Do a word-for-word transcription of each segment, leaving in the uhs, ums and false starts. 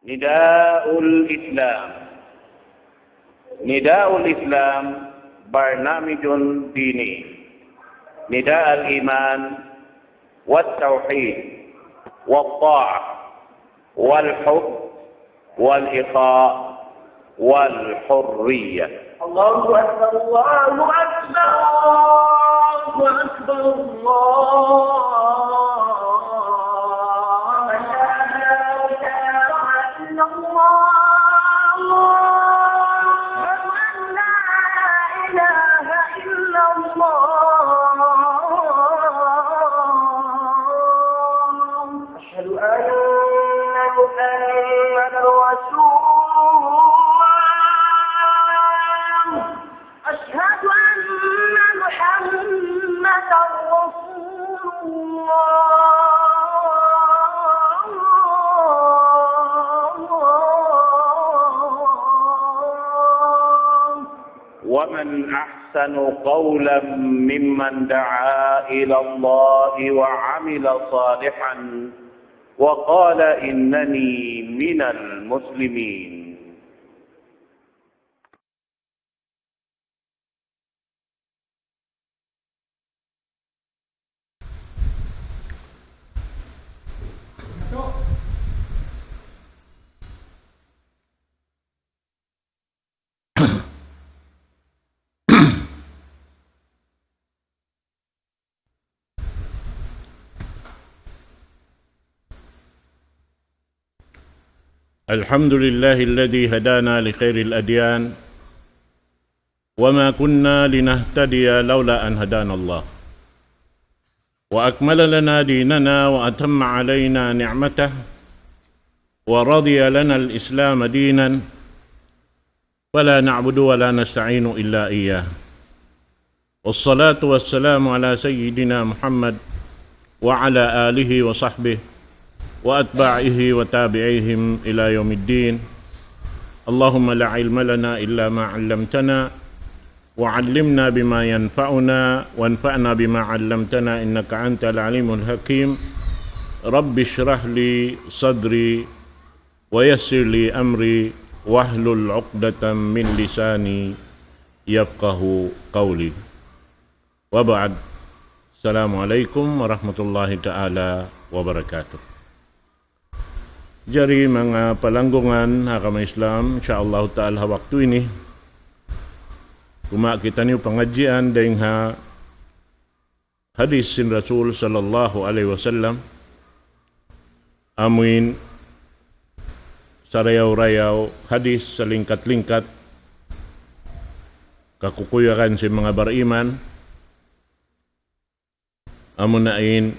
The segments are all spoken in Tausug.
نداء الإسلام. نداء الإسلام برنامج ديني. نداء الإيمان والتوحيد والطاعة والحب والإخاء والحرية. الله أكبر، الله أكبر، الله أكبر، الله أكبر. أشهد أن لا إله إلا الله. أشهد أن لا إله إلا الله. أشهد أن محمدا رسول الله. أشهد أن محمدا رسول الله. ومن أحسن قولا ممن دعا إلى الله وعمل صالحا وقال إنني من المسلمين. الحمد لله الذي هدانا لخير الأديان وما كنا لنهتدي لولا أن هدانا الله وأكمل لنا ديننا وأتم علينا نعمته ورضي لنا الإسلام دينا فلا نعبد ولا نستعين إلا إياه. والصلاة والسلام على سيدنا محمد وعلى آله وصحبه وأتباعه وتابعيهم إلى يوم الدين. اللهم لا علم لنا إلا ما علمتنا، وعلمنا بما ينفعنا، وانفعنا بما علمتنا، إنك أنت العليم الحكيم. رب اشرح لي صدري، ويسر لي أمري واحلل عقدة من لساني يفقهوا قولي. وبعد. السلام عليكم ورحمة الله تعالى وبركاته. Jari manga palanggungan ha agama Islam, insya Allah Ta'ala ha waktu ini, kumawa' kitaniyu pangadjian dayn ha hadis sin Rasul sallallahu alayhi wasallam, amuin sarayaw-rayaw hadis salingkat-lingkat, kakukuyagan sin manga bariman, amuna in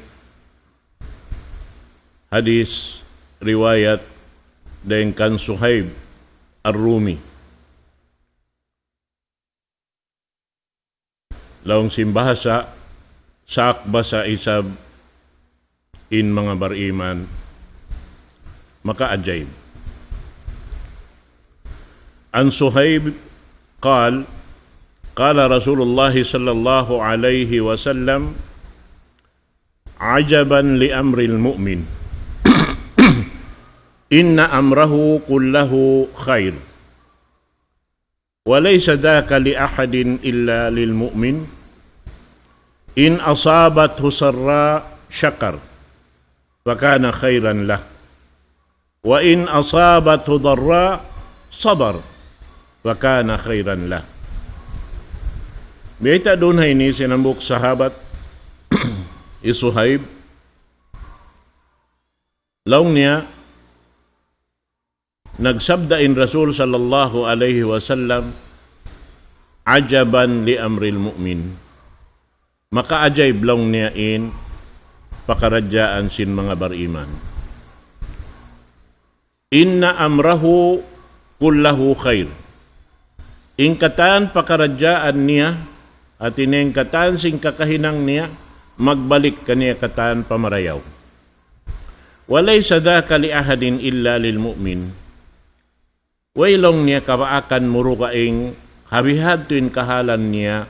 hadis riwayat dayn kan Suhaib Ar-Rumi. Laung sin bahasa, sakbasa isab in manga bariman, makaajaib. عن صهيب قال: قال رسول الله صلى الله عليه وسلم: عجبا لأمر المؤمن، إن أمره كله خير، وليس ذاك لأحد إلا للمؤمن، إن أصابته سراء شكر فكان خيرا له، وإن أصابته ضراء صبر فكان خيرا له. Biyayta' duun ha ini sin hambuuk sahabat, hi Suhaib, laung niya, nagsabda in Rasul sallallahu alayhi wasallam, عجبا لأمر المؤمن. Makaajaib laung niya in pakaradjaan sin manga bariman. إن أمره كله خير. In katan pakaradjaan niya, hati niya in katan sin kakahinang niya, magbalik kaniya katan pa marayaw. وليس ذاك لأحد إلا للمؤمن. Way laung niya kabaakan murugaing ha bihadtu in kahalan niya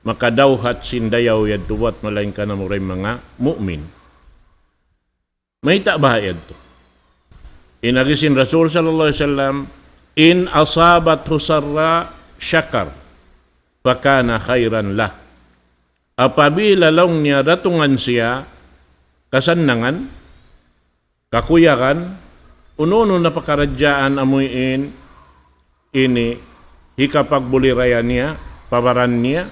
makadawhat sin dayaw yadtu buwat malaingkan amura in manga mu'min. Mayta' baha' yadtu? In agi sin Rasul sallallahu alayhi wasallam, إن أصابته سراء شكر فكان خيرا له. Apabila laung niya datungan siya kasannangan, kakuyagan, unu-unu na pakaradjaan amuin ini hikapagbuliraya niya, pa baran niya,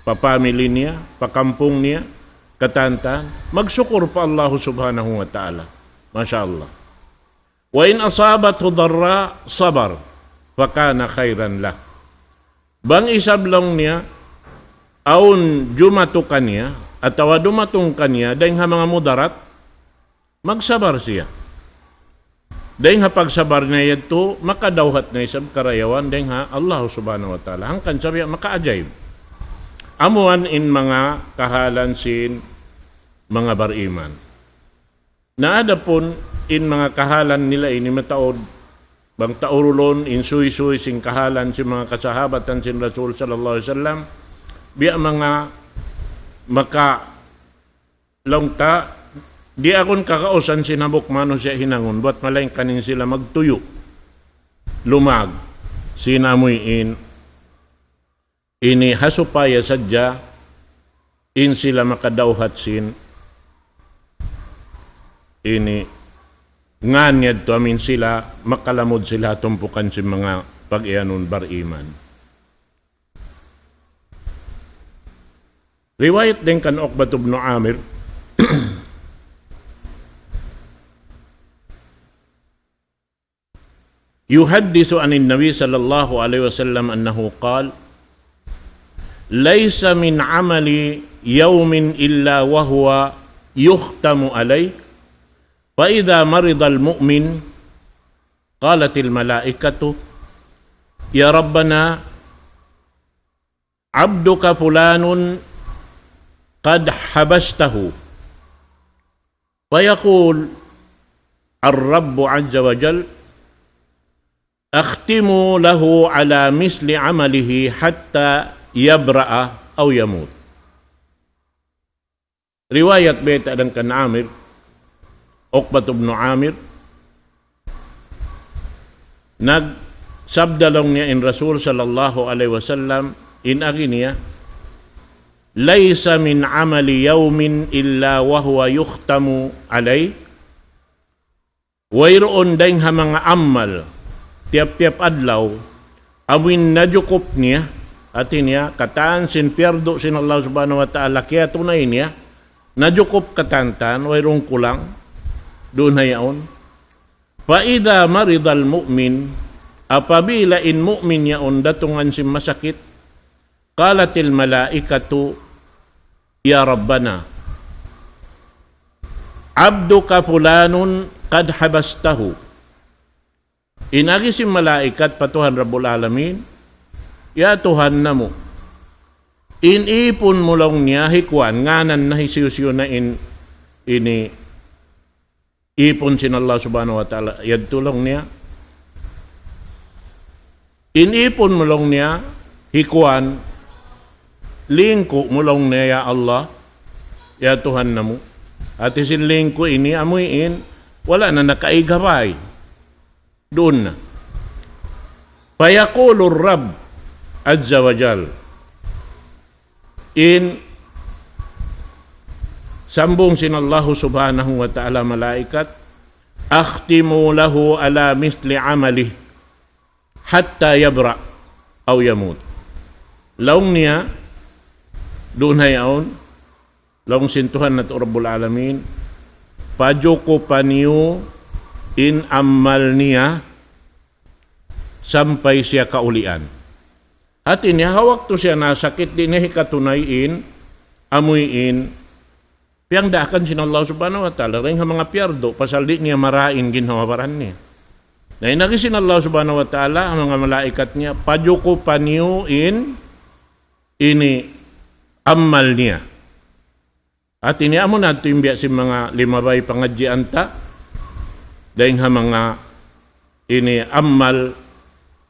pa family niya, pa kampung niya, katan-katan, magsukur pa Allah subhanahu wa ta'ala. Masha Allah. وإن أصابته ضراء صبر فكان خيرا له. Bang isab laung niya, awn jumatu kaniya, atawa dumatung kaniya, dayn ha manga mudarat, magsabar siya. Dayn ha pagsabar niya yadtu, makadawhat na isab karayawan dayn ha Allah subhanahu wa ta'ala. Hangkan sabiya makaajaib. Amuan in manga kahalan sin manga bariman. Na adapun in manga kahalan nila ini mataud, bang taurulun in suysuy sin kahalan sin manga kasahabatan sin Rasul sallallahu alayhi wasallam, biya' manga maka laung ta, di' akun kakausan sin hambuuk manusiya' hinangun, buwat malaingkan in sila magtuyu', lumag, sin amuin ini ha supaya sadja in sila makadawhat sin ini ngan yadtu amin sila makalamud sila ha tumpukan sin manga pag-iyanun bariman. Riwayat dayn kan Uqbat ibn Amir, يحدث عن النبي صلى الله عليه وسلم أنه قال: ليس من عمل يوم إلا وهو يختم عليه، فإذا مرض المؤمن قالت الملائكة: يا ربنا، عبدك فلان قد حبسته، فيقول الرب عز وجل: أختموا له على مثل عمله حتى يبرأ أو يموت. Riwayat bayta' dayn kan Amir, Uqbat ibn Amir, nagsabda laung niya in Rasul sallallahu alayhi wasallam, in agi niya, ليس من عمل يوم إلا وهو يختم عليه. Wayruun dayn ha manga amal tiyap-tiyap adlaw, amuin najukup niya, hati niya, katan sin piyardu sin Allah subhanahu wa ta'ala, kiyatunay niya, najukup katan-katan, wayruun kulang, duun ha yaun. فإذا مرض المؤمن, apabila in mu'min yaun datungan sin masakit, قالت الملائكة: يا ربنا، عبدك فلان قد حبسته. In agi sin malaikat pa Tuhan Rabbul Alamin, "Ya Tuhan namu', in ipun mu laung niya hi kuwan, ngānan na, hisiyu-siyu na in ini ipun sin Allah subhanahu wa ta'ala yadtu laung niya. In ipun mu laung niya hi kuwan, lingku mu laung niya, ya Allah, ya Tuhan namu'." Hati sin lingku ini amuin, wala' na nakaig ha bay. Duun na. فيقول الرب عز وجل, in sambung sin Allahu subhanahu wa ta'ala malaikat, أختموا له على مثل عمله حتى يبرأ أو يموت. Laung niya, duun ha yaun, laung sin Tuhan natu' Rabbul Alamin, pajukupan niyu in amal niya sampay siya kaulian. Hati niya, ha waktu siya nasakit, di' niya hikatunay in, amuin, piyangdaakan sin Allah subhanahu wa ta'ala, dayn ha manga piyardu, pasal di' niya marain ginhawa baran niya. Na in agi sin Allah subhanahu wa ta'ala, ha manga malaikat niya, pajukupan niyu in, ini amal niya. Hati niya amu na tuud in biya' sin manga limabay pangadjian ta, dayn ha manga ini amal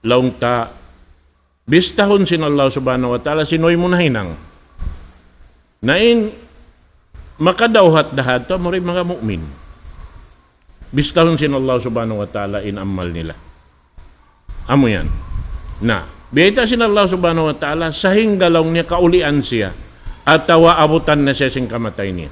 laung ta bistahun sin Allah subhanahu wa ta'ala, sin way mu nahinang. Na in makadawhat da hadtu, amura in manga mu'min. Bistahun sin Allah Subhanahu wa Ta'ala in amal nila. Amu yan. Na, biyayta' sin Allah Subhanahu wa Ta'ala, sahingga laung niya kaulian siya, atawa abutan na siya sin kamatay niya.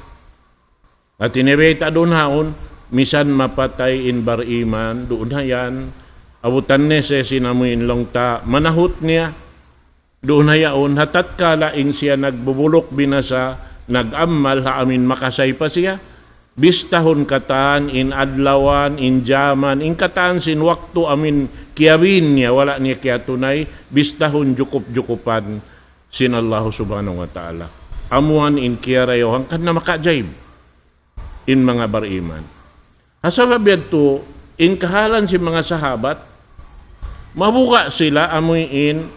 Hati niya biyayta' duun haun, misan mapatay in bariman, duun ha yan, abutan na siya sin amu in laung ta, manahut niya, duun ha yaun, ha tatkala in siya nagbubuluk binasa, nag-amal ha amu in makasay pa siya, bistahun katan in adlawan, in jaman, in katan sin waktu amu in kiyabin niya, wala' niya kiyatunay, bistahun jukup-jukupan sin Allah Subhanahu wa Ta'ala. Amu yan in kiyarayaw, hangkan na makaajaib in manga bariman. Ha sabab yadtu, in kahalan sin manga sahabat, mabuga' sila amu in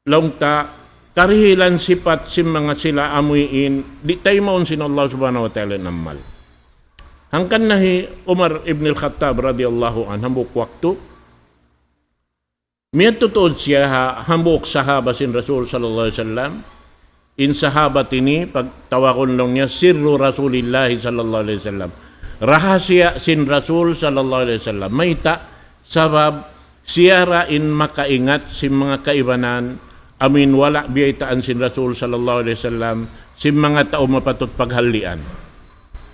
laung ta, karihilan sipat sin manga sila amu in, di' taymaun sin Allah Subhanahu wa Ta'ala in amal. Hangkan na hi Umar ibn al-Khattab radiyallahu anhu, hambuuk waktu, miyadtu tuud siya ha, hambuuk sahaba sin Rasul sallallahu alayhi wasallam, in sahabat ini, pagtawagun laung niya, sirru Rasulillahi sallallahu alayhi wasallam. Rahasiya sin Rasul sallallahu alayhi wasallam. Mayta', sabab siya ra in makaingat sin manga kaibanan, amu in wala' biyaytaan sin Rasul sallallahu alayhi wasallam, sin manga tau mapatut paghalian.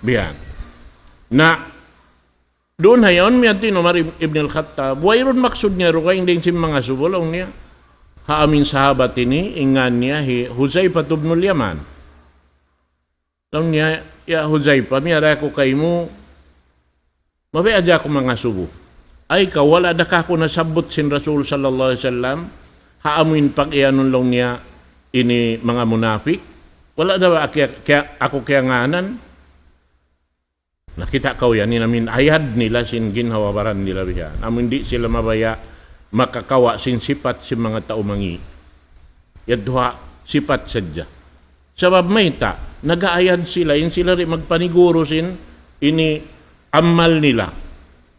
Biya' yan. Na, duun ha yaun miyadtu in Umar ib-, ibn al-Khattab, wayruun maksud niya dugaing dayn sin manga subu laung niya. Ha amu in sahabat ini, in ngan niya hi Huzaifa ibn al-Yaman. Laung niya, "Ya Huzaifa, miyari aku kaymu, mabaya' hadja aku mangasubu. Ay kaw, wala' da kaku' nasabbut sin Rasul sallallahu alayhi wasallam, ha amu in pag-iyanun laung niya ini manga munapik. Wala' da ba kiya-, kiya-, aku kiyangānan?" Na, kita' kaw yan, in amu in ayad nila sin ginhawa-baran nila biya' yan. Amu in di' sila mabaya' makakawa' sin sipat sin manga tau mangi'. Yadtu ha, sipat sadja. Sabab mayta', nag-aayad sila, in sila di' magpaniguru sin ini amal nila.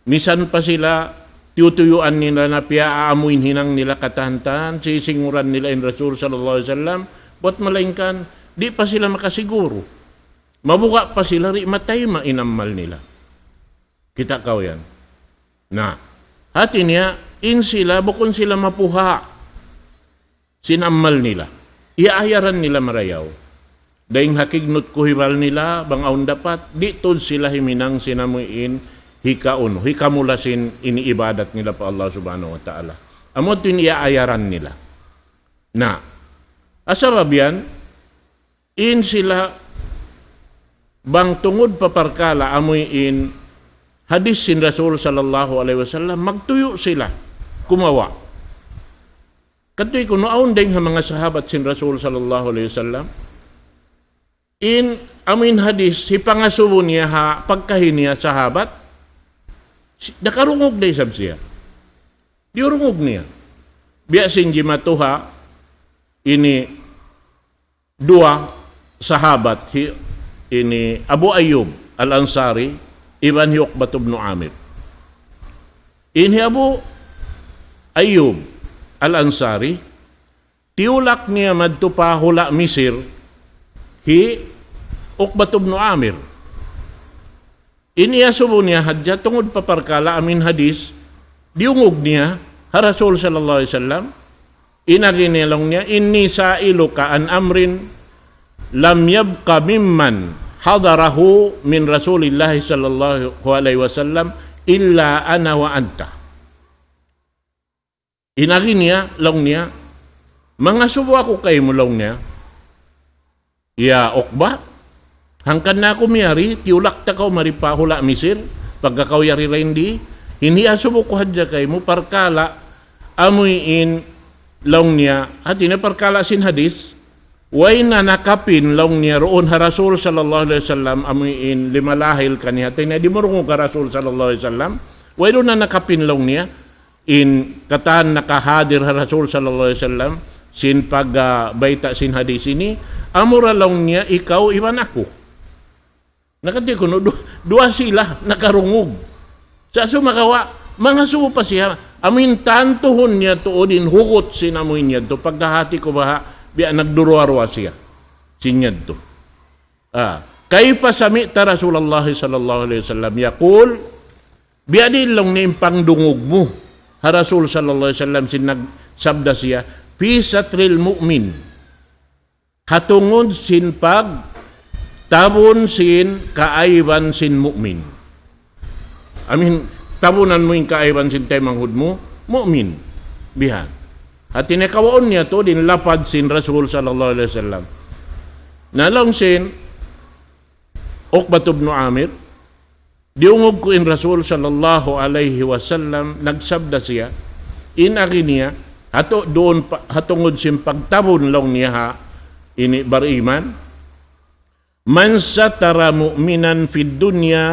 Misan pa sila, tiyutuyuan nila na piyaamu in hinang nila katan-katan, sisinguran nila in Rasul sallallahu alayhi wasallam, buwat malaingkan, di' pa sila makasiguru. Mabuga' pa sila di' matayma' in amal nila. Kita' kaw yan. Na, hati niya, in sila, bukun sila mapuha' sin amal nila. Iyaayaran nila marayaw. Dayn ha kignut kuhibal nila, bang awn dapat, di' tuud sila himinang sin amu in hikaunu, hikamula sin ini ibadat nila pa Allah Subhanahu wa Ta'ala. Amu yadtu in iyaayaran nila. Na, ha sabab yan, in sila bang tungud pa parkala' amu in hadis sin Rasul sallallahu alayhi wasallam, magtuyu' sila kumawa'. Katuy kunu' awn dayn ha manga sahabat sin Rasul sallallahu alayhi wasallam, in amu in hadis, hipangasubu niya ha pagkahi niya sahabat, si-, nakarungug da isab siya. Diyurungug niya. Biya' sin jimatu ha ini duwa sahabat, hi-, ini Abu Ayyub Al-Ansari, iban hi Uqbat ibn Amir. In hi Abu Ayyub Al-Ansari, tiyulak niya madtu pa hula' Misir, hi Uqbat ibn Amir. In iyasubu niya hadja tungud pa parkala' amu in hadis, diyungug niya ha Rasul sallallahu alayhi wasallam, in agi niya laung niya, إني سائلك عن أمر لم يبق ممن حضره من رسول الله صلى الله عليه وسلم إلا أنا وأنت. In agi niya, laung niya, mangasubu aku kaymu laung niya, ya Uqba, hangkan na aku miyari, tiyulak ta kaw mari pa hula' Misir, pagka kaw yari dayn di, in hiyasubu ku hadja kaymu, parkala', amu in, laung niya, hati niya parkala' sin hadis, way na nakapin laung niya duun ha Rasul sallallahu alayhi wasallam, amu in limalahil kaniya, hati niya dimurungug ha Rasul sallallahu alayhi wasallam, wayruun na nakapin laung niya, in katan nakahadir ha Rasul sallallahu alayhi wasallam, sin pag, ah, bayta' sin hadis ini, amura laung niya ikaw iban aku. Na kati' kunu', du-, duwa sila nakarungug. Sa' sumagawa', mangasubu pa siya, amu in tantuhun niya tuud in hugut sin amu in yadtu, pagkahati ku baha', biya' nagduruwa-ruwa siya. Sin yadtu. Ah, كيف سمعت رسول الله صلى الله عليه وسلم يقول؟ Biya' diin laung niya in pangdungug mu ha Rasul sallallahu alayhi wasallam sin nagsabda siya, في ستر المؤمن. Ha tungud sin pagtabun sin kaaiban sin mu'min. I mean, tabunan mu in kaaiban sin taymanghud mu, mu'min. Bihan. Hati niya kawaun niya tuud in lapad sin Rasul sallallahu alayhi wasallam. Na laung sin Uqbat ibn Amir, diyungug ku in Rasul sallallahu alayhi wasallam, nagsabda siya, in agi niya, hatu-, duun pa, ha tungud sin pagtabun laung niya ha ini bariman, من ستر مؤمنا في الدنيا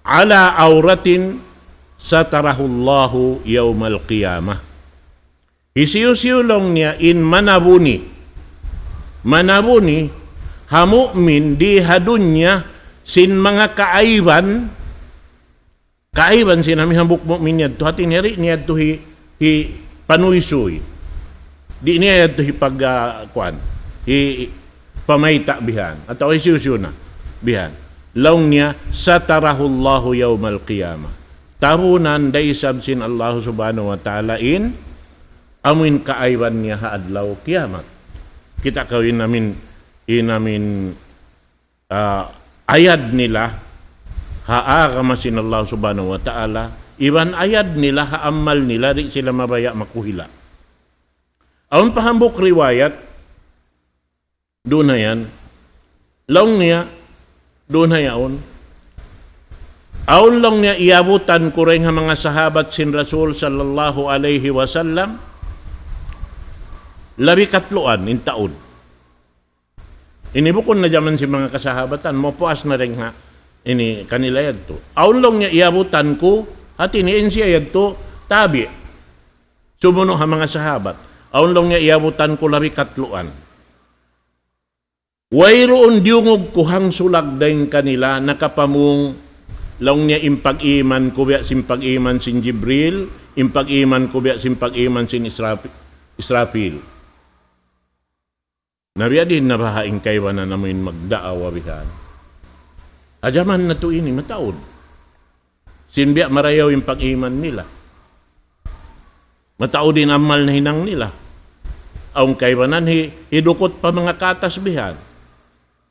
على عورة ستره الله يوم القيامة. Hisiyu-siyu laung niya in manabuni, manabuni ha mu'min di ha dunya sin manga kaaiban, kaaiban sin amu in hambuuk mu'min yadtu, hati niya di' niya yadtu hi, hipanuysuy. Di' niya yadtu hipag, ah, kuwan, hipamayta' bihan. Atawa hisiyu-siyu na bihan. Laung niya, ستره الله يوم القيامة. Tabunan da isab sin Allah subhanahu wa ta'ala in amu in kaaiban niya ha adlaw kiyamat. Kita' kaw in amu in, in amu in ah, ayad nila ha agama sin Allah subhanahu wa ta'ala, iban ayad nila ha amal nila, di' sila mabaya' makuhila. Awn pa hambuuk riwayat, duun ha yan, laung niya, duun ha yaun, awn laung niya iyabutan ku dayn ha manga sahabat sin Rasul sallallahu alayhi wasallam, labi katluan in taud. Ini bukun na jaman sin manga kasahabatan, mapuas na dayn ha ini kanila yadtu. Awn laung niya iyabutan ku, hati niya in siya yadtu, tabi'. Sumunu' ha manga sahabat. Awn laung niya iyabutan ku labi katluan. Wayruun diyungug ku hangsulag dayn kanila, nakapamung laung niya in pag-iman ku biya' sin pag-iman sin Jibril, in pag-iman ku biya' sin pag-iman sin Israfi-, Israfil. Na biya' diin na baha' in kaibanan amu in magdaawa bihan. Ha jaman natu' ini, mataud. Sin biya' marayaw in pag-iman nila. Mataud in amal nahinang nila. Awn kaibanan hi-, hidukut pa manga katas bihan.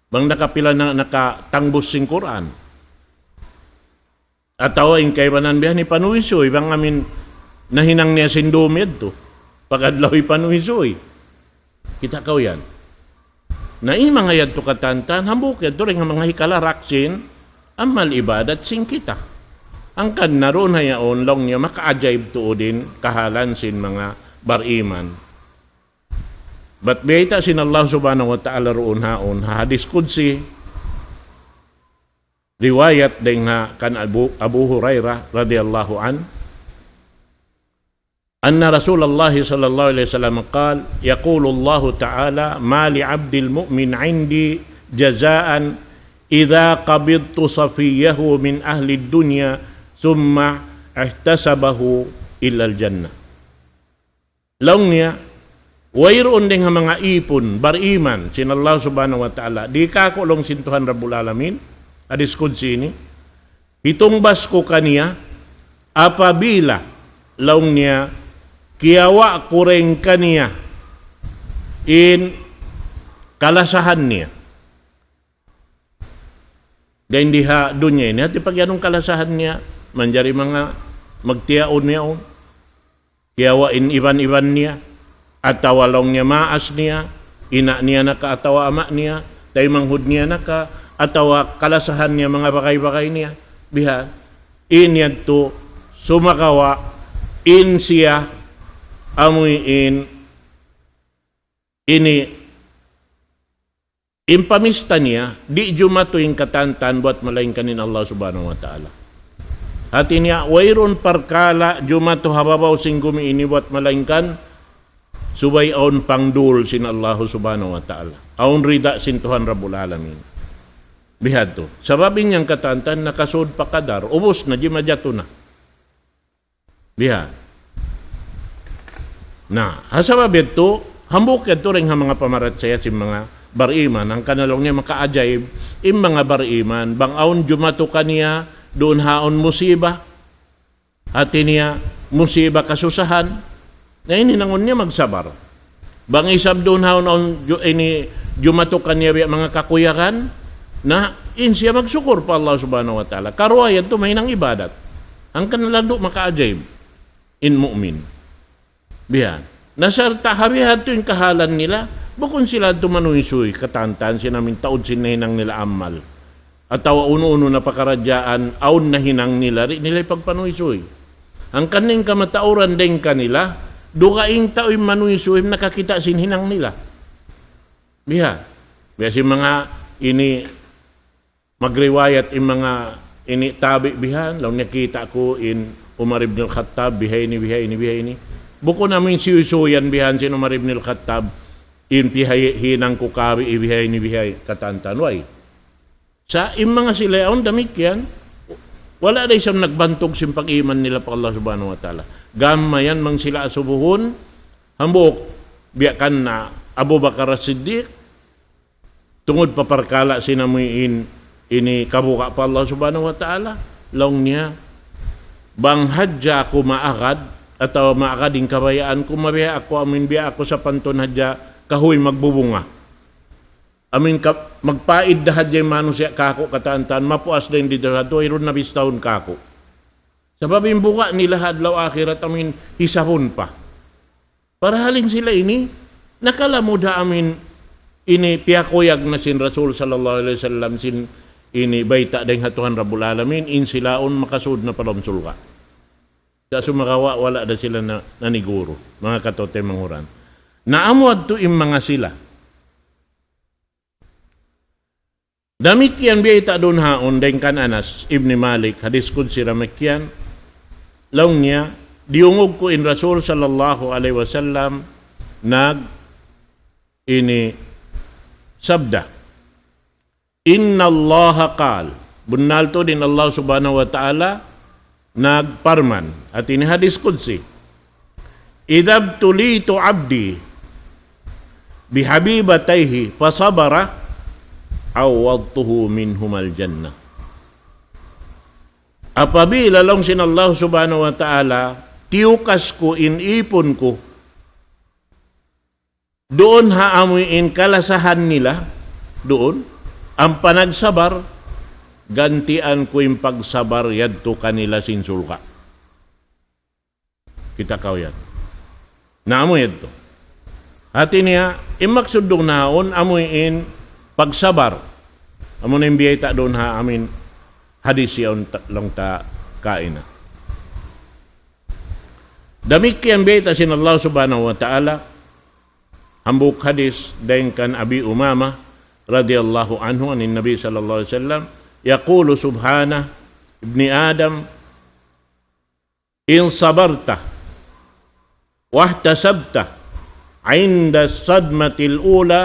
Bang nakapila na nakatangbus sin Qur'an. Atawa in kaibanan bihan hipanuysuy, bang amu in nahinang niya sin dum yadtu. Pag-adlaw hipanuysuy. Kita' kaw yan. Na in manga yadtu katantan, hambuuk yadtu dayn ha manga hikalarak sin amal ibadat sin kita. Hangkan na duun ha yaun laung niya makaajaib tuud in kahalan sin manga bariman. Bat biyayta' sin Allah subhanahu wa ta'ala duun ha yaun, ha hadis qudsi, riwayat dayn ha kan Abu, Abu Hurairah radiyallahu anhu, أن رسول الله صلى الله عليه وسلم قال: يقول الله تعالى: ما لعبدي المؤمن عندي جزاء إذا قبضت صفيه من أهل الدنيا ثم احتسبه إلا الجنة. Laung niya, wayruun dayn ha manga ipun, bariman, sin Allah subhanahu wa ta'ala. Di' kāku' laung sin Tuhan Rabbul Alamin, hadis qudsi ini. Hitungbas ku kaniya, apabila, laung niya, kiyawa' ku dayn kaniya, in kalasahan niya. Dayn di ha dunya ini, hati pag-iyanun kalasahan niya, manjari manga magtiyaun yaun. Kiyawa' in iban-iban niya, atawa laung niya maas niya, ina' niya na ka atawa ama' niya, taymanghud niya na ka, atawa kalasahan niya manga bagay-bagay niya. Biha, in yadtu, sumagawa', in siya, amuin, ini, in pamista niya, di' jumatu in katantan buwat malaingkan in Allah Subhanahu wa Ta'ala. Hati niya, wayruun parkala' jumatu ha babaw sin gumi ini buwat malaingkan subay awn pangdul sin Allah Subhanahu wa Ta'ala. Awn rida sin Tuhan Rabbul Alamin. Bihadtu. Sabab in yan katantan nakasud pa kadar, ubus na, jimajatu na. Biha. Na, ha sabab yadtu, hambuuk yadtu dayn ha manga pamarachaya sin manga bariman. Hangkan laung niya makaajaib, in manga bariman, bang awn jumatu kaniya, duun ha awn musiba, hati niya, musiba kasusahan, na in hinangun niya magsabar. Bang isab duun ha awn, awn ju-, ini jumatu kaniya biya' manga kakuyagan, na in siya magsukur pa Allah Subhanahu wa Ta'ala. Karuwa yadtu mahinang ibadat. Hangkan landu' makaajaib in mu'min. Biya' yan. Na sarta' ha biya' hadtu in kahalan nila, bukun sila yadtu manuysuy, katantan sin amin taud sin nahinang nila amal. Atawa unu-unu na pakaradjaan, awn nahinang nila, di' nila ipagpanuysuy. Hangkan in kamatauran dayn kanila, dugaing tau in manuysuy, nakakita' sin hinang nila. Biya'. Biya' sin manga ini magriwayat in manga ini tabi' bihan, laung niya kita' ku in Umar ibn al-Khattab, biha ini, biha ini, biha ini. Bukun amin siyuysuyan bihan sin Umar ibn al-Khattab, in pihayi-, hinang ku kabi, biha ini, biha ini, katantan, way. Sa' in manga sila yaun damikkiyan, wala' da isab nagbantug sin pag-iman nila pa Allah Subhanahu wa Ta'ala. Gam mayan bang sila asubuhun, hambuuk, biya' kan na Abu Bakar As-Siddiq, tungud pa parkala' sin amuin ini kabuga' pa Allah Subhanahu wa Ta'ala, laung niya, bang hadja aku maagad, atawa maagad in kabayaan ku, mabiya' aku amin, biya' aku sapantun hadja kahuy magbubunga. Amin ka, magpaid da hadja in manusiya' kaku' katantan, mapuas da in didtu ha duwa, irun na bistahun kaku'. Sabab in buga' nila ha adlaw akhirat amin hisabun pa. Parahal in sila ini, nakalamud ha amin ini piyakuyag na sin Rasul sallallahu alayhi wasallam sin ini bayta' dayn ha Tuhan Rabbul Alamin, in sila yaun makasud na pa lawm surga'. Sa' sumagawa' wala' da sila na, naniguru, manga kataymanghuran. Na amu yadtu in manga sila. Damikkiyan biyayta' duun ha yaun dayn kan Anas ibn Malik, hadis qudsi damikkiyan, laung niya, diyungug ku in Rasul sallallahu alayhi wasallam nag ini sabda, إن الله قال, bunnal tuud in Allah Subhanahu wa Ta'ala nagparman. Hati niya hadis qudsi, إذا ابتليت عبدي بحبيبتيه فصبر عوضته منهما الجنة. Apabila laung sin Allah Subhanahu wa Ta'ala, tiyukas ku in ipun ku, duun ha amuin kalasahan nila, duun, ampa nagsabar, gantian ku in pagsabar yadtu kanila sin surga'. Kita' kaw yan. Na amu yadtu. Hati niya, in maksud duun ha yaun, amuin pagsabar. Amu na in biyayta' duun ha amin hadis yaun ta-, laung ta kaina. Damikkiyan biyayta' sin Allah Subhanahu wa Ta'ala, hambuuk hadis dayn kan Abi Umamah radiyallahu anhu, عن النبي صلى الله عليه وسلم، يقول سبحانه، ابن آدم، إن صبرت واحتسبت عند الصدمة الأولى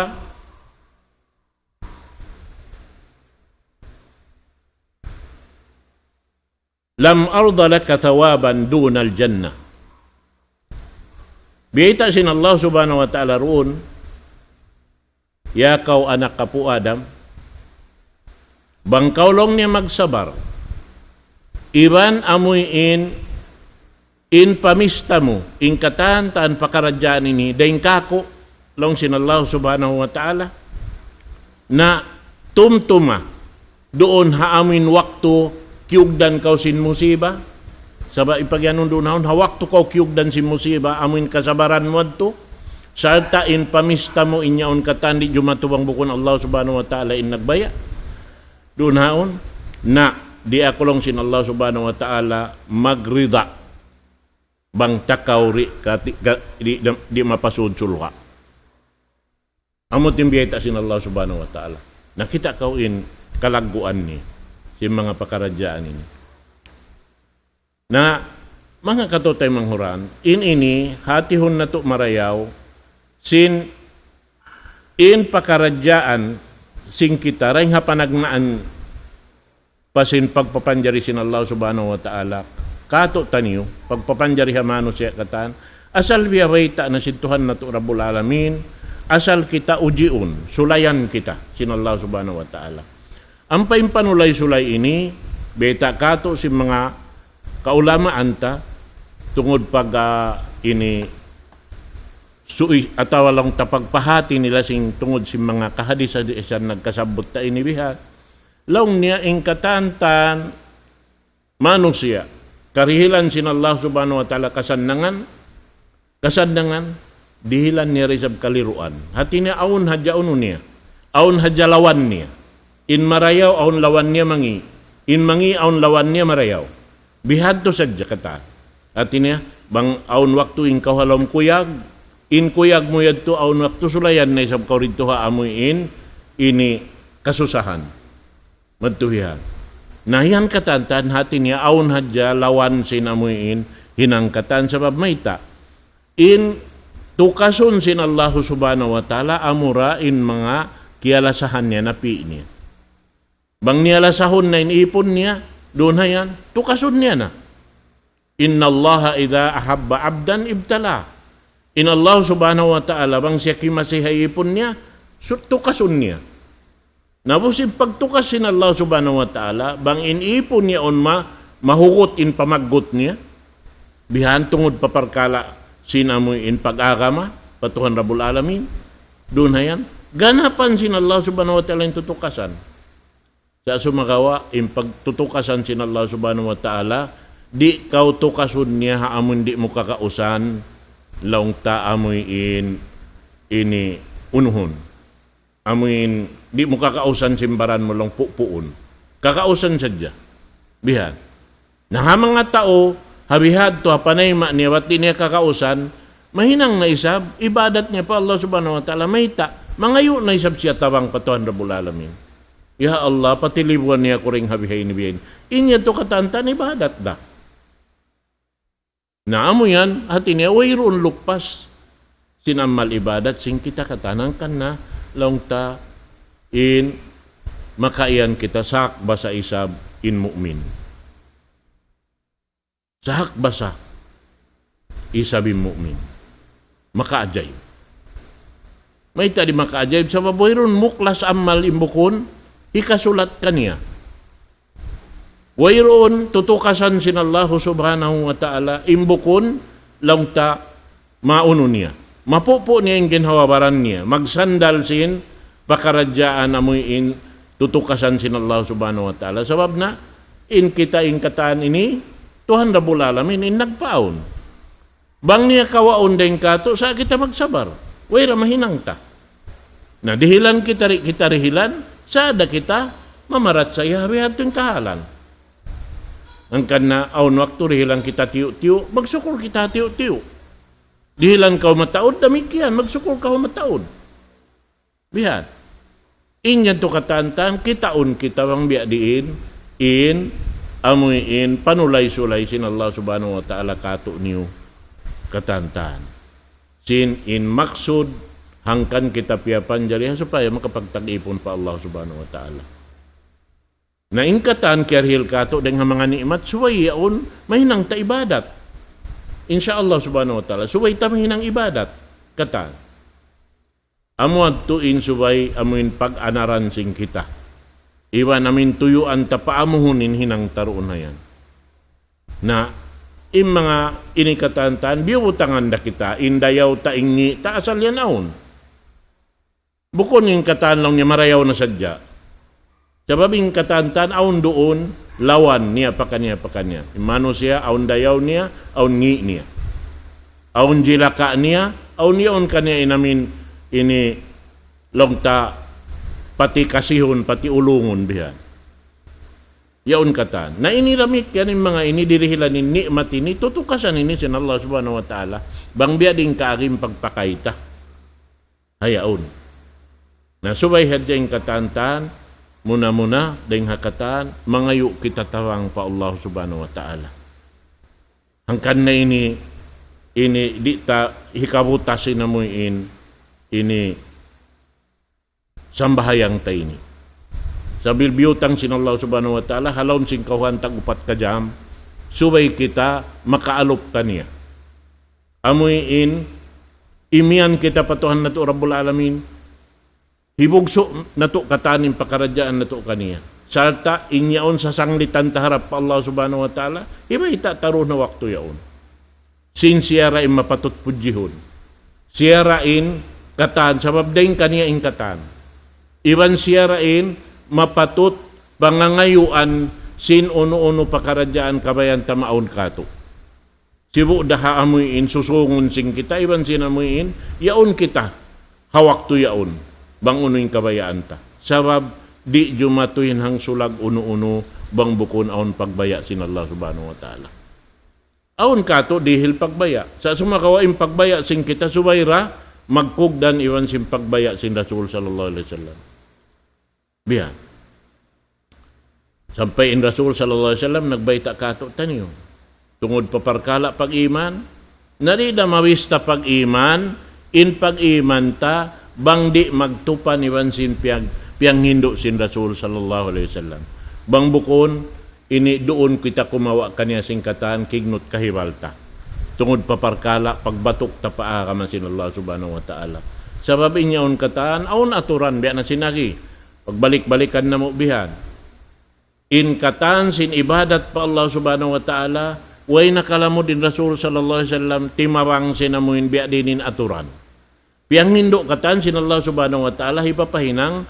لم أرض لك ثوابا دون الجنة. Biyayta' sin Allah Subhanahu wa Ta'ala duun, ya kaw anak apu' Adam, bang kaw laung niya magsabar, iban amuin in pamista mu, in katan-katan pakaradjaan ini, dayn kaku', laung sin Allah Subhanahu wa Ta'ala, na tumtuma, duun ha amin waktu kiyugdan kaw sin musiba, sabab in pagiyanun duun ha yaun, ha waktu kaw kiyugdan sin musiba, amin kasabaran mu yadtu, sarta' in pamista mu in yaun katan di' jumatu bang bukun Allah Subhanahu wa Ta'ala in nagbaya'. Duun ha yaun, na, di' aku laung sin Allah Subhanahu wa Ta'ala magrida bang takaw di' kati-, ka-, di', di', di' mapasud surga'. Amu in biyayta' sin Allah Subhanahu wa Ta'ala. Nakita' kaw in kalagguan niya sin manga pakaradjaan ini. Na, manga kataymanghuran, in ini, hatihun natu' marayaw, sin in pakaradjaan sin kita, dayn ha panagnaan pa sin pagpapanjari sin Allah Subhanahu wa Ta'ala kātu'niyu, pagpapanjari ha manusiya' katan, asal biya' bayta' na sin Tuhan natu' Rabbul Alamin, asal kita ujiun, sulayan kita sin Allah Subhanahu wa Ta'ala. Ampa in panulay-sulay ini, bayta' katu' sin manga kaulamaan ta, tungud pag, ah, ini, sui-, atawa laung ta pagpahāti nila sin tungud sin manga kahadis-hadisan nagkasabbut ta ini biha'. Laung niya in katantan manusiya', karihilan sin Allah Subhanahu wa Ta'ala kasannangan, kasannangan, dihilan niya da isab kaliruan. Hati niya awn hadja unu niya, awn hadja lawan niya. In marayaw awn lawan niya mangi', in mangi' awn lawan niya marayaw. Bihadtu sadja katan. Hati niya, bang awn waktu in kaw ha lawm kuyag, in kuyag mu yadtu awn waktu sulayan na isab kaw didtu ha amuin ini kasusahan. Madtu hiyan. Na hiyan katantan hati niya awn hadja lawan sin amuin hinang katan sabab mayta'. In tukasun sin Allahu Subhanahu wa Ta'ala amura in manga kiyalasahan niya napi' niya. Bang niya lasahun na in ipun niya, duun hayan, tukasun niya na. إِنَّ اللَّهَ إِذَا أَحَبَّ عَبْدًا ابْتَلَاهُ. In Allah Subhanahu wa Ta'ala, bang siya kimasi ha ipun niya, su-, tukasun niya. Na bang sin pagtukas sin Allah Subhanahu wa Ta'ala, bang in ipun niya awn ma-, mahugut in pamaggut niya, bihan tungud pa parkala' sin amuin pag-agama, pa Tuhan Rabbul Alamin, duun hayan, ganapan sin Allah Subhanahu wa Ta'ala in tutukasan. Sa' sumagawa', in pagtutukasan sin Allah Subhanahu wa Ta'ala, di' kaw tukasun niya ha amun di' mu kakausan, laung ta amuin ini unuhun. Amuin di' mu kakausan sin baran mu laung pu'pu'un. Kakausan sadja. Bihan. Na ha manga tau, ha bihadtu, ha panayma' niya, bat di' niya kakausan, mahinang na isab, ibadat niya pa Allah Subhanahu wa Ta'ala, mayta', mangayu' na isab siya tabang pa Tuhan Rabbul Alamin. Ya Allah, patilibuan niya aku dayn ha bihaini-bihaini. In yadtu katantan ibadat da. Na amu yan, hati niya, wayruun lukpas sin amal ibadat, sin kita katan hangkan na, laung ta, in, makaiyan kita sahak basa isab in mu'min. Sahak basa isab in mu'min. Makaajaib. Mayta' di' makaajaib? Sabab wayruun muklas amal in bukun hikasulat kaniya. Wayruun tutukasan sin Allahu Subhanahu wa Ta'ala in bukun laung ta maunu niya. Mapupu' niya in ginhawa-baran niya. Magsandal sin pakaradjaan amuin tutukasan sin Allah Subhanahu wa Ta'ala. Sabab na, in kita in katan ini, Tuhan Rabbul Alamin in nagpaawn. Bang niya kawaun dayn katu', sa' kita magsabar. Way ra mahinang ta. Na dihilan kita ri-, kita dihilan, sa' da kita mamarachaya ha bihadtu in kahalan. Hangkan na awn waktu dihilan kita tiyu'-tiyu', magsukul kita tiyu'-tiyu'. Dihilan kaw mataud, damikkiyan, magsukul kaw mataud. Bihan. In yadtu katantan, kitaun kita bang biya' diin, in, amuin, panulay-sulay sin Allah Subhanahu wa Ta'ala katu'niyu katantan. Sin in maksud, hangkan kita piyapanjari, ha supaya makapagtag-ipun pa Allah Subhanahu wa Ta'ala. Na in katan kiyarihil katu' dayn ha manga ni'mat, subay yaun mahinang ta ibadat. Insya Allah Subhanahu wa Ta'ala, subay ta mahinang ibadat. Katan. Amu yadtu in subay amuin pag-anaran sin kita. Iban amuin tuyuan ta paamuhun in hinang ta duun na yan. Na, in manga ini katantan, biyubutangan da kita, in dayaw ta, in ngi' ta, asal yan awn. Bukun in katan laung niya marayaw na sadja. Sabab in katantan awn duun lawan niya pakaniya-pakaniya. In manusiya' awn dayaw niya, awn ngi' niya. Awn jilaka niya, awn yaun kaniya in amuin ini laung ta pati kasihun, pati ulungun bihan. Yaun katan. Na ini damikkiyan in manga ini dirihilan in ni'mat ini, tutukasan ini sin Allah Subhanahu wa Ta'ala. Bang biya' diin kaagi in pagpakay ta. Hayaun. Na subay hadja in katantan, muna-muna, dayn ha katan, mangayu' kita tabang pa Allah Subhanahu wa Ta'ala. Hangkan na ini, ini di' ta hikabutas in amuin, ini sambahayang ta ini. Sambil biyutang sin Allah Subhanahu wa Ta'ala, ha lawm sin kawhaan tag-upat ka jam, subay kita makaalup kaniya. Amuin imiyan kita pa Tuhan natu' Rabbul Alamin, hibugsu' natu' katan in pakaradjaan natu' kaniya. Sarta' in yaun sasanglitan ta harap pa Allah Subhanahu wa Ta'ala, hibayta' ta duun ha waktu yaun. Sin siya ra in mapatut pudjihun. Siya ra in katan, sabab dayn kaniya in katan. Iban siya ra in mapatut pangangayuan sin unu-unu pakaradjaan kabayaan ta maawn katu'. Sibu' da ha amuin susungun sin kita, iban sin amuin, yaun kita ha waktu yaun, bang unu in kabayaan ta. Sabab, di' jumatu in hangsulag unu-unu, bang bukun awn pagbaya' sin Allah Subhanahu wa Ta'ala. Awn katu' dihil pagbaya'. Sa' sumagawa' in pagbaya' sin kita subay ra, magkugdan iban sin pagbaya' sin Rasul sallallahu alayhi wasallam. Biya'. Sampay in Rasul sallallahu alayhi wasallam nagbayta' katu' taniyu. Tungud pa parkala' pag-iman, na di' da mabista pag-iman, in pag-iman ta, bang di' magtupan iban sin piyag-, piyanghindu' sin Rasul sallallahu alayhi wasallam. Bang bukun, ini duun kita kumawa' kaniya sin katan kignut kahibal ta. Tungud pa parkala' pagbatuk ta pa agama sin Allah Subhanahu wa Ta'ala. Sabab in yaun katan, awn aturan, biya' na sin agi. Pagbalik-balikan namu' bihan. In katan sin ibadat pa Allah Subhanahu wa Ta'ala, way nakalamud in Rasul sallallahu alayhi wasallam, timabang sin amuin biya' diin in aturan. Piyanghindu' katan sin Allah Subhanahu wa Ta'ala, hipapahinang,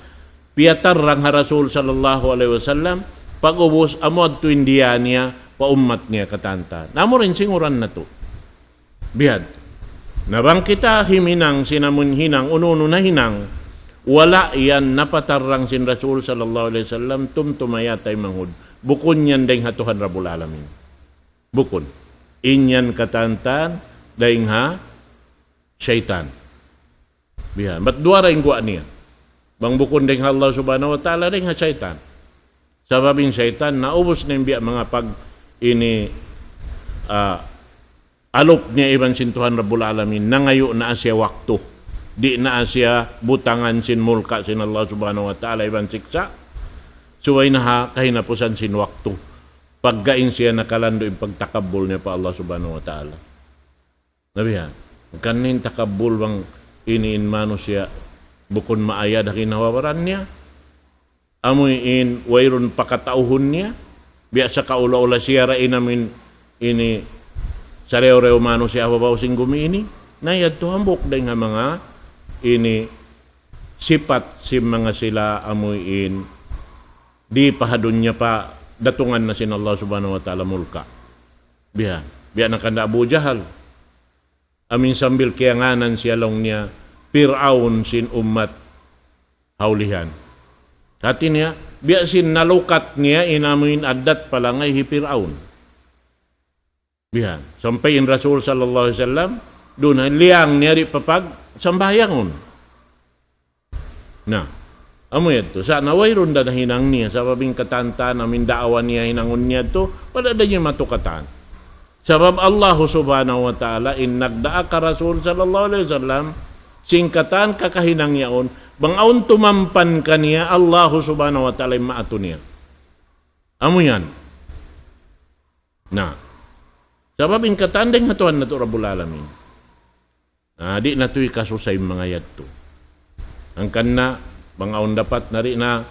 piyatarrang ha Rasul sallallahu alayhi wasallam, pag-ubus amu yadtu in diya niya, pa ummat niya katan ta. Na amu ra in singuran natu'. Biya' hādtu. Na bang kita himinang sin amun hinang, unu-unu na hinang, wala' yan napatarrang sin Rasul sallallahu alayhi wasallam, tumtuma ya taymanghud. Bukun yan dayn ha Tuhan Rabbul Alamin. Bukun. In yan katan-katan dayn ha saytan. Biya' hādtu. Bat duwa ra in guwa' niya. Bang bukun dayn ha Allah Subhanahu wa Ta'ala, dayn ha saytan. Sabab in saytan, naubus na in biya' manga pag ini, ah, alup niya iban sin Tuhan Rabbul Alamin, nangayu' na siya waktu. Di' na siya butangan sin mulka' sin Allah Subhanahu wa Ta'ala iban siksa'. Subay na ha kahinapusan sin waktu. Pagga in siya nakalandu' in pagtakabbul niya pa Allah Subhanahu wa Ta'ala. Na biya' hādtu. Hangkan in takabbul bang ini in manusiya' bukun maayad ha ginhawa-baran niya. Amuin wayruun pakatauhun niya. Biya' sa kaula-ula siya ra in amuin ini sarayaw-rayaw manusiya' ha babaw sin gumi ini. Na yadtu hambuuk dayn ha manga ini sipat sin manga sila amuin di' pa ha dunya pa datungan na sin Allah Subhanahu wa Ta'ala mulka'. Biya', biya' na kanda Abu Jahal. Amuin sambil kiyangānan siya laung niya, Pir'aun sin ummat ha ulihan. Hāti niya, biya' sin nalukat niya in amuin addat palangay hi Pir'aun. Biya' hādtu. Sampay in Rasul sallallahu alayhi wasallam, duun na liyang niya di' papagsambahayangun. Na, amu yadtu. Sa' na wayruun da nahinang niya, sabab in katan-katan amuin daawa niya hinangun niya yadtu, wala' da niya matukatan. Sabab Allah Subhanahu wa Ta'ala in nagdaak ha Rasul sallallahu alayhi wasallam, sin katan kakahinang yaun, bang awn tumampan kaniya, Allah Subhanahu wa Ta'ala in maatu niya. Amu yan. Na, sabab in katan dayn ha Tuhan natu' Rabbul Alamin. Na, di' natu' hikasusa in manga yadtu. Hangkan na, bang awn dapat na di' na,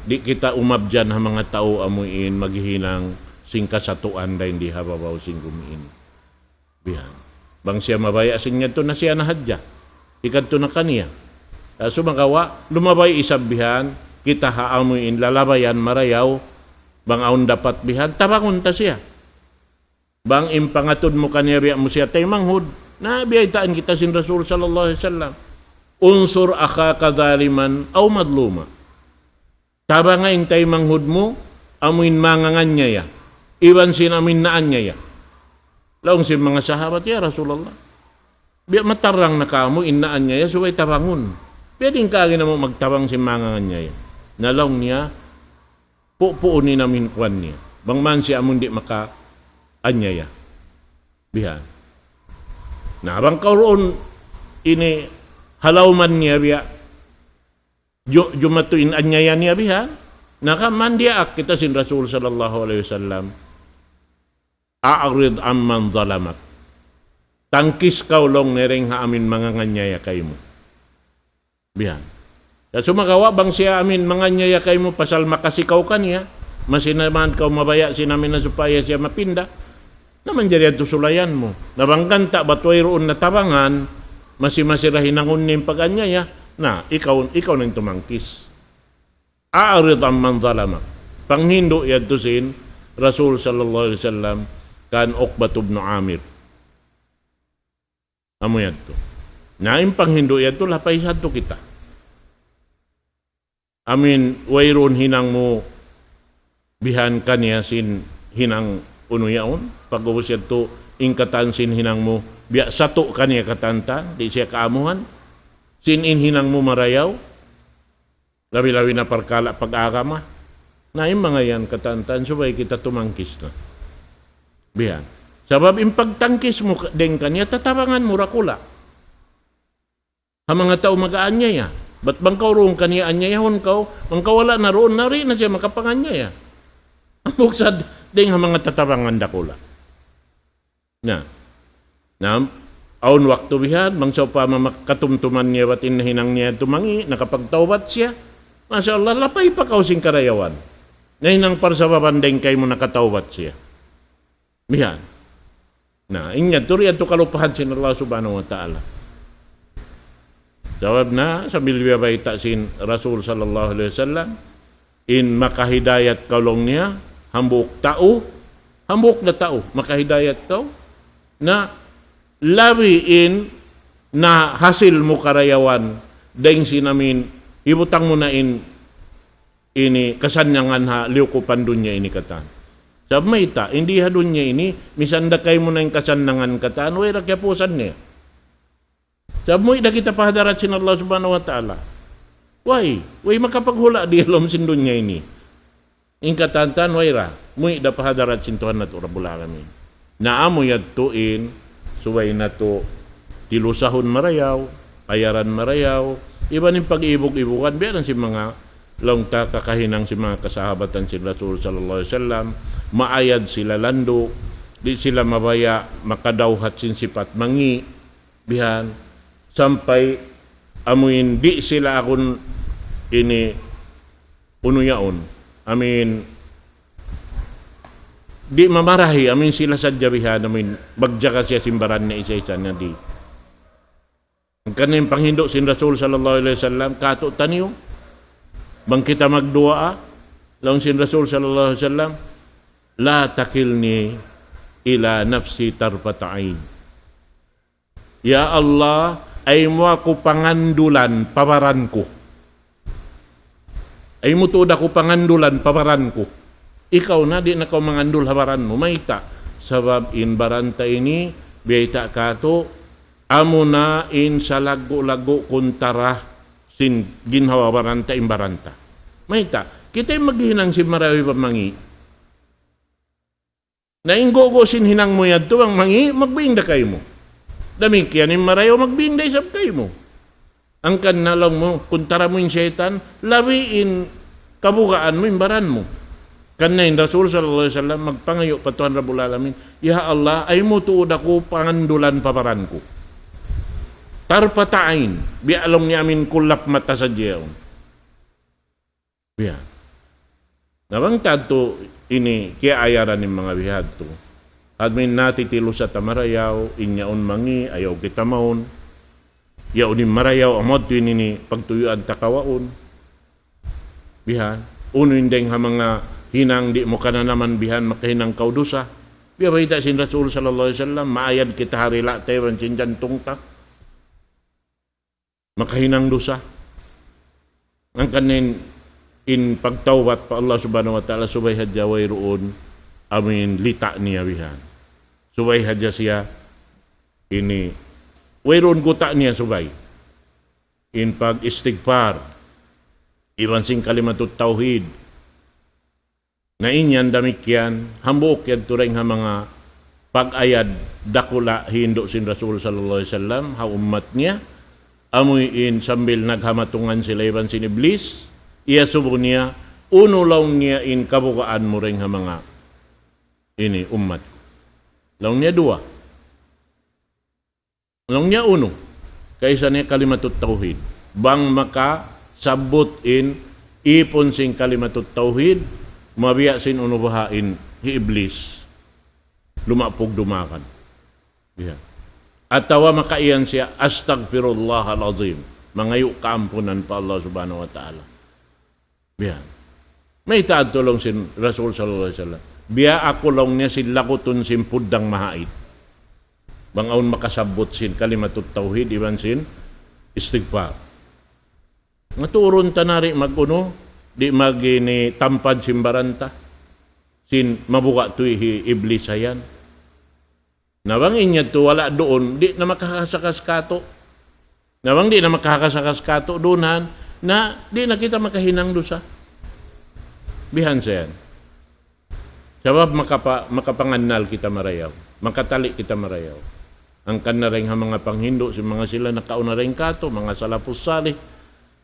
di' kita umabyan ha manga tau amuin maghihinang sin kasatuan dayn di ha babaw sin gumi ini. Biya' hādtu. Bang siya mabaya' sin yadtu na siya na hadja. Hikadtu na kaniya. Ah, sumagawa', lumabay isab biya' hādtu, kita ha amuin lalabayan marayaw, bang awn dapat biya' hādtu, tabangun ta siya. Bang in pangatud mu kaniya biya' mu siya taymanghud, na biyaytaan kita sin Rasul sallallahu alayhi wasallam. انصر أخاك ظالما أو مظلوما. Tabanga in taymanghud mu, amuin manganganiaya. Iban sin amuin naaniaya. Laung sin manga sahabat, "Ya Rasulullah, biya' matarrang na kamu in naaniaya, subay tabangun. Biya' diin kaagi namu' magtabang sin manganganiaya?" Na laung niya, Pu-, puun in amuin kuwan niya. Bang man siya amuin di' makaaniaya. Biya' hādtu. Na, bang kaw duun ini halawman niya biya'. Ju-, jumatu in aniaya niya biya' hādtu. Na, ka man diyaak kita sin Rasul sallallahu alayhi wasallam. أعرض عمن ظلمك. Tangkis kaw laung niya dayn ha amin manganganiyaya kaymu. Bihan. Sa' sumagawa' bang siya amin manganiyaya kaymu pasal makasi kaw kaniya, masi na man kaw mabaya' sin amin na supaya siya mapinda, na manjari yadtu sulayan mu. Na bang ganta' bat wayruun natabangan, masi-masi da hinangun niya in pag-aniyaya, na ikaw, ikaw na in tumangkis. أعرض عمن ظلمك. Panghindu' yadtu sin Rasul sallallahu alayhi wasallam kan Uqbah ibn Amir. Amu yadtu. Na in panghindu' yadtu, lapay sadtu kita. Amin, wayruun hinang mu bihan kaniya sin hinang unu yaun. Pag'ubus yadtu, in katan sin hinang mu, biya' satu' kaniya katan ta, di' siya kaamuhan. Sin in hinang mu marayaw. Labi-labi na parkala' pag-agama. Na in manga yan katan-katan, subay kita tumangkis na. Bihan. Sabab in pagtangkis mu ka-, dayn kaniya, tatabangan mu dakula'. Ha manga tau mag-aanyaya. Bat bang kaw duun kaniya anyayahun kaw, bang kaw wala' na duun, na di' na siya makapanganiyaya. Hambuuk sa dayn ha manga tatabangan dakula'. Na. Na, awn waktu bihan, bang sawpama makatumtuman niya bat in nahinang niya tumangi', nakapagtawbat siya. Masha Allah, lapay pa kaw sin karayawan. Nahinang parsababan dayn kaymu nakatawbat siya. Bihan. Na, in yadtu, di' yadtu kalupahan sin Allah Subhanahu wa Ta'ala. Sabab na, sambil biya' bayta' sin Rasul sallallahu alayhi wasallam, in makahidayat kaw laung niya, hambuuk tau, hambuuk da tau, makahidayat kaw, na labi in nahasil mu karayawan, dayn sin amin, hibutang mu na in ini kasannyangan ha liyukupan dunya ini katan. Sabab mayta', in di ha dunya ini, misan da kaymu na in kasannyangan katan, way da kiyapusan niya. Sabab muwi' da kita pa hadarat sin Allah Subhanahu wa Ta'ala. Way, way makapaghula' di ha lawm sin dunya ini. In katan-katan way ra, muwi' da pa hadarat sin Tuhan natu' Rabbul Alamin. Na amu yadtu in, subay natu' tilusahun marayaw, ayaran marayaw, iban in pag-iibug-ibugan, biya' na sin manga laung ta kakahinang sin manga kasahabatan sin Rasul sallallahu alayhi wasallam, maayad sila landu', di' sila mabaya' makadawhat sin sipat mangi', bihan, sampay amuin di' sila agun ini unu yaun. Amuin di' mamarahi, amuin sila sadja bihan, amuin magjaga siya sin baran niya isa-isa na di'. Hangkan in panghindu' sin Rasul sallallahu alayhi wasallam, katu' taniyu, bang kita magduwaa, laung sin Rasul sallallahu alayhi wasallam, لا تكلني إلى نفسي طرفة عين. Ya Allah, ayaw mu aku pangandulan pa baran ku. Ayaw mu tuud aku pangandulan pa baran ku. Ikaw na, di' na kaw mangandul ha baran mu. Mayta'? Sabab in baran ta ini, biyayta' katu', amuna in salaggu'-laggu' kuntara sin ginhawa-baran ta, in baran ta. Mayta'? Kita in maghinang sin marayaw iban mangi'. Na in gugu' sin hinang mu yadtu bang mangi', magbing da kaymu. Damikkiyan in marayaw, magbing da isab kaymu. Hangkan na laung mu, kuntara mu in saytan, labi in kabugaan mu, in baran mu. Hangkan na in Rasul sallallahu alayhi wasallam magpangayu' pa Tuhan Rabbul Alamin, "Ya Allah, ayaw mu tuud aku pangandulan pa baran ku. طرفة عين, biya' laung niya amuin kulap mata sadja yaun." Biya'. Na bang ta yadtu ini kiyaayaran in manga biya' hādtu. Amuin natitilusa ta marayaw, in yaun mangi', ayaw kita mawn. Yaun in marayaw, amu yadtu in ini pagtuyuan ta kawaun. Bihan. Unu in dayng ha manga hinang di' mu kananaman bihan makahinang kaw dusa. Biya' bayta' sin Rasul sallallahu alayhi wasallam, maayad kita ha dila' ta iban sin jantung ta. Makahinang dusa. Hangkan in, in pagtawbat pa Allah Subhanahu wa Ta'ala subay hadja wayruun amuin lita' niya bihan. Subay hadja siya ini, wayruun guta' niya subay. In pag-istighfar, iban sin kalimatut tawhid. Na in yan damikkiyan, hambuuk yadtu dayng ha manga pag-ayad dakula' hindu' sin Rasul sallallahu alayhi wasallam, ha ummat niya, amuin sambil naghamatungan sila iban sin Iblis, iyasubu niya, unu laung niya in kabugaan mu dayng ha manga ini ummat. Laung niya duwa. Laung niya unu, kaisan niya kalimatut tawhid. Bang makasabbut in ipun sin kalimatut tawhid, mabiya' sin unu baha' in hi Iblis. Lumapug dumagan. Biya'. Atawa makaiyan siya, "Astaghfirullahal azim." Mangayu' kaampunan pa Allah Subhanahu wa Ta'ala. Biya'. Mayta' adtu laung sin Rasul sallallahu alayhi wasallam. Biya' aku laung niya sin lagutun sin puddang mahait. Bang awn makasabbut sin kalimatut tawhid iban sin istighfar. Maturun ta na di' mag-unu, di' mag-ini tampad sin baran ta. Sin mabuga' tuud hi Iblis yan. Na bang in yadtu wala' duun, di' na makakasakas katu'. Na bang di' na makakasakas katu' duun, na di' na kita makahinang dusa. Bihan sa yan. Sabab makapa-, makapangannal kita marayaw. Makatali kita marayaw. Hangkan na dayn ha manga panghindu', sin manga sila nakauna dayn katu', manga salafus salih,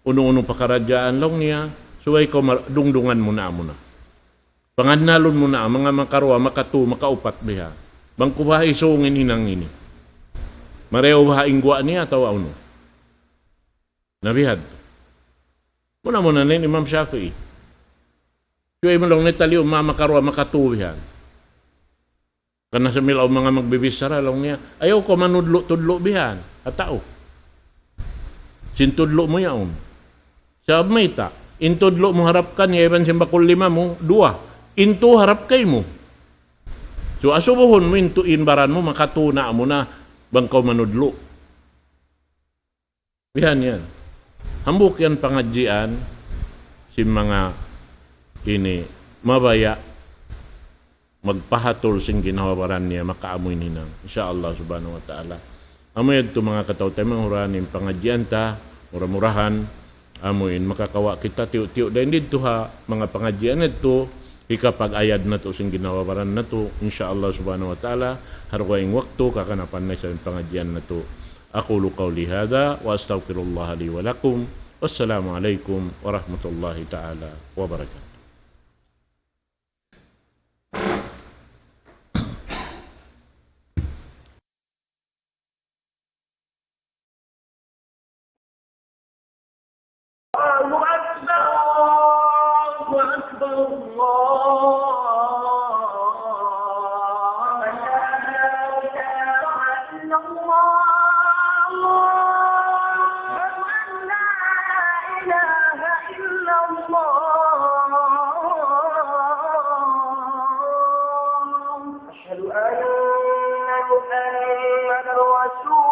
unu-unu pakaradjaan laung niya, subay kaw mar-, dungdungan mu na amu na. Pangannalun mu na, manga makaruwa, makatu, makaupat biha'. Bang ku baha' isung in hinang ini. Marayaw baha' in guwa' niya atawa unu. Na biha'. Muna-muna na in Imam Shafi'i. Subay mu laung niya taliun manga makaruwa, makatu biha'. Karna' sa milaw manga magbibichara, laung niya, ayaw kaw manudlu'-tudlu' bihan ha tau. Sin tudlu' mu yaun. Sabab mayta', in tudlu' mu harap kaniya iban sin bakul lima mu, duwa. In tū harap kaymu. So, asubuhun mu in tū in baran mu, makatū na amu na bang kaw manudlu'. Bihan yan. Hambuuk yan pangadjian sin manga ini mabaya' magpahatul sin ginhawa-baran niya makaamu in hinang. Insya Allah subhanahu wa ta'ala. Amu yadtu manga kataw-taymanghuran in pangadjian ta, mura-murahan, amu in makakawa' kita tiyu'-tiyu' dayn didtu ha manga pangadjian yadtu, hikapag-ayad natu' sin ginhawa-baran natu', insya Allah subhanahu wa ta'ala, ha dugaing waktu kakanapan na isab in pangadjian natu'. أقول قولي هذا وأستغفر الله لي ولكم. والسلام عليكم ورحمة الله تعالى وبركاته. الله أكبر، الله أكبر، الله أكبر. لا إله إلا الله. أشهد أن لا إله إلا الله. أشهد أن محمدا رسول